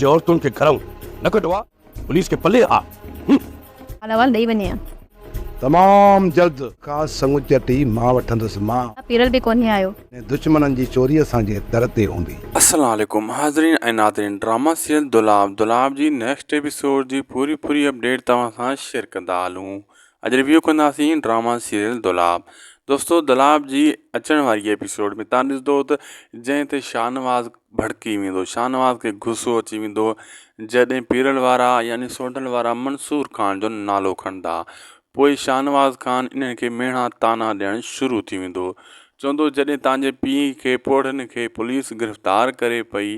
جي عورتن کي گهرئون نه ڪڍو ها پوليس کي پلي ها. حال احوال ڏئي وڃي ها. تمام جلد ڪا سڱ چٽي مان وٺندس مان. پيرل به ڪونهي آيو. ۽ دشمنن جي چوري اسان جي در تي هوندي. السلام عليڪم حاضرين ۽ ناظرين ڊراما سيريل دولاب دولاب جي نيڪسٽ ايپيسوڊ جي پوري پوري اپڊيٽ توهان سان شيئر ڪندا هلون اڄ ريويو ڪنداسين ڊراما سيريل دولاب دوستو دولاب جي اچڻ واري ايپيسوڊ ۾ تان ڏسندو ته جنهن تي شاهنواز ڀڙڪي ويندو شاهنواز کي غصو اچي ويندو جڏهن پيرل وارا يعني سوڍل وارا منصور خان جو نالو کڻندا پوء شاهنواز خان انهن کي ميڻا طعنا ڏيڻ شروع ٿي ويندو چوندو جڏهن تانجي پيء کي پوڙهن کي پوليس گرفتار ڪري پئي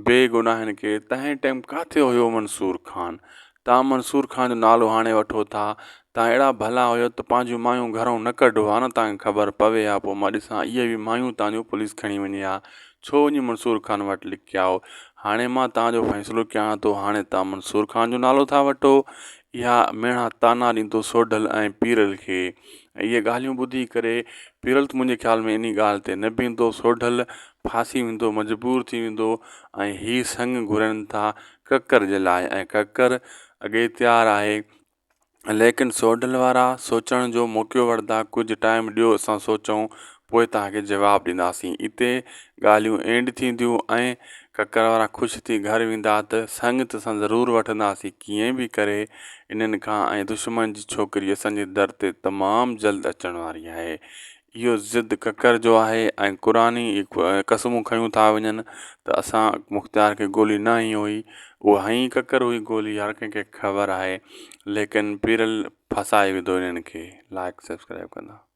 بي گناهن کي تنهن ٽائيم ڪاٿي هيو منصور خان تان منصور خان جو نالو هاڻي وٺو ٿا. تان اهڙا ڀلا هيو ته پنهنجون مايون گهرئون نه ڪڍو ها نه تان کي خبر پوي ها پوء مان ڏسان اهي به مايون تان جون پوليس کڻي وڃي ها. ڇو وڃي منصور خان وٽ لڪيا هو. هاڻي مان تان جو فيصلو ڪيان ٿو هاڻي تان منصور خان جو نالو ٿا وٺو. اها ميڻا طعنا ڏيندو سوڍل ۽ پيرل کي. ۽ اهي ڳالهيون ٻڌي ڪري پيرل ته منهنجي خيال ۾ انهي ڳالهه تي نه بيهندو سوڍل ڦاسي ويندو مجبور ٿي ويندو ۽ هي سڱ گهرن ٿا ڪڪر جي لاء ۽ ڪڪر اڳئي تيار آهي ليڪن سوڍل وارا سوچڻ جو موقعو وٺندا ڪجهه ٽائيم ڏيو اسان سوچون پوء توهان کي جواب ڏينداسين اتي ڳالهيون اينڊ ٿينديون ۽ ڪڪر وارا خوش ٿي گهر ويندا ته سڱ ته اسان ضرور وٺنداسين ڪيئن به ڪري انهن کان ۽ دشمن جي ڇوڪري اسان جي در تي تمام جلد اچڻ واري آهي اهو ضد ڪڪر جو آهي ۽ قرآني قسمون کنيون ٿا وڃن ته اسان مختيار کي گولي نه هنئي هئي اها هنئي ڪڪر هئي گولي هر ڪنهن کي خبر آهي ليڪن پيرل ڦاسائي وڌو انهن کي لائڪ سبسڪرائب ڪندا.